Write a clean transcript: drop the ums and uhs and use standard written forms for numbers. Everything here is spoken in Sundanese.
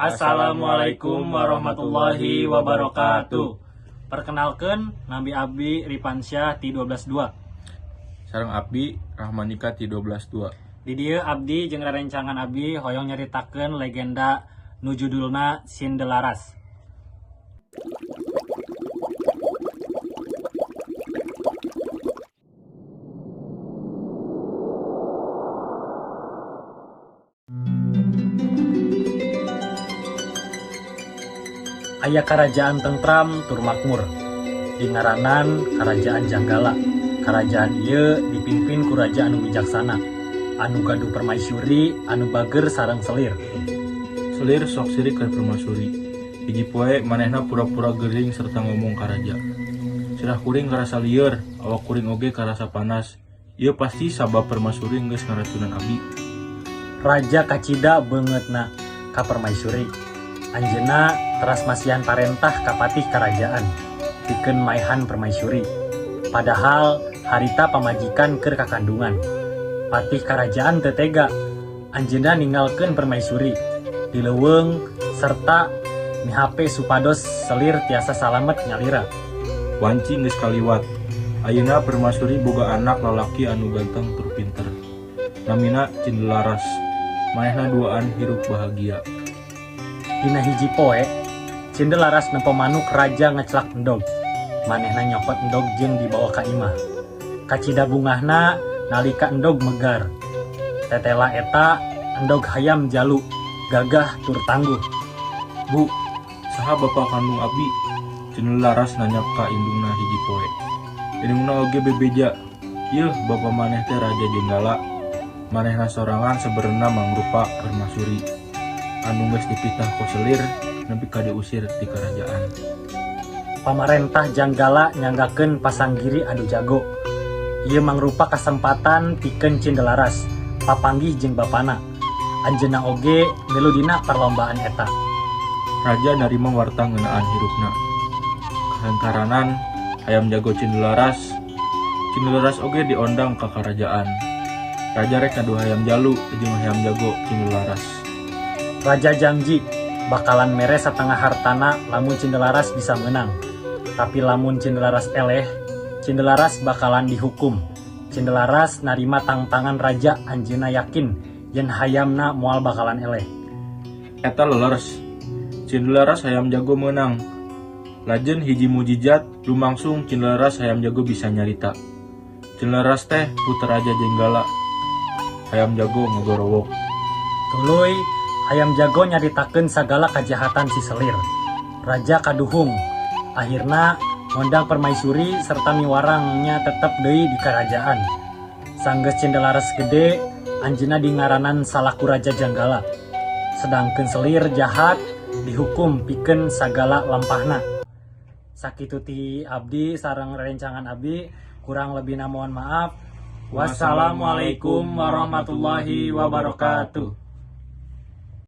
Assalamualaikum warahmatullahi wabarakatuh. Perkenalkan, nami Abi Ripansyah ti 12.2. Sareng Abdi Rahmanika ti 12.2. Di dieu Abdi jeung rerencangan Abi hoyong nyaritakeun legenda nu judulna Cindelaras. Aya karajaan tentram tur makmur. Dingaranan Karajaan Janggala. Karajaan ieu dipimpin ku raja anu wijaksana, anu gaduh permaisuri anu bager sareng selir. Selir sok sirik ka permaisuri. Hiji poe manehna pura-pura gering serta ngomong ka raja. Sirah kuring karasa lieur, awak kuring oge karasa panas. Ieu pasti sabab permaisuri geus ngaracunan abi. Raja kacida beungeutna ka permaisuri. Anjeunna teras masihan parentah ka patih karajaan pikeun maehan permaisuri. Padahal harita pamajikan keur kakandungan. Patih karajaan teu tega. Anjeunna ninggalkeun permaisuri di leuweung serta mihape supados selir tiasa salamet nyalira. Wanci geus kaliwat. Ayeuna permaisuri boga anak lalaki anu ganteng tur pinter. Namina Cindelaras. Manehna duaan hirup bahagia. Dina hiji poe, Cindelaras nempo manuk raja ngeclak endog. Manehna nyokot endog jeung dibawa ka imah. Kacida bungahna nalika endog megar. Tetela eta endog hayam jalu, gagah tur tangguh. Bu, saha bapa kandung abi? Cindelaras nanya ka indungna hiji poe. Indungna oge bebeja. Yeuh, bapa maneh teh Raja Jenggala. Manehna sorangan sebenarna mangrupa permaisuri. Anu geus dipitah ku selir nepi ka diusir ti karajaan. Pamarentah Janggala nyanggakeun pasanggiri adu jago. Ieu mangrupa kasempatan pikeun Cindelaras papanggih jeung bapana. Anjeunna oge milu dina perlombaan eta. Raja narima warta ngeunaan hirupna. Kahangkaranan hayam jago Cindelaras. Cindelaras oge diondang ka karajaan. Raja rek ngadu hayam jalu jeung hayam jago Cindelaras. Raja janji bakalan mere satengah hartana lamun Cindelaras bisa menang. Tapi lamun Cindelaras eleh, Cindelaras bakalan dihukum. Cindelaras narima tangtangan raja, anjeunna yakin yen hayamna moal bakalan eleh. Eta lelers. Cindelaras hayam jago meunang. Lajen hiji mujijat lumangsung Cindelaras hayam jago bisa nyarita. Cindelaras teh putra Raja Jenggala. Hayam jago ngagorowok. Tuluy hayam jago nyaritakeun sagala kajahatan si selir. Raja kaduhung. Akhirna ngondang permaisuri serta miwarangnya tetep deui di karajaan. Sanggeus Cindelaras gede, anjeunna dingaranan salaku Raja Janggala. Sedangkeun selir jahat dihukum pikeun sagala lampahna. Sakitu ti abdi sareng rerencangan abdi, kurang lebihna mohon maaf. Wassalamualaikum warahmatullahi wabarakatuh.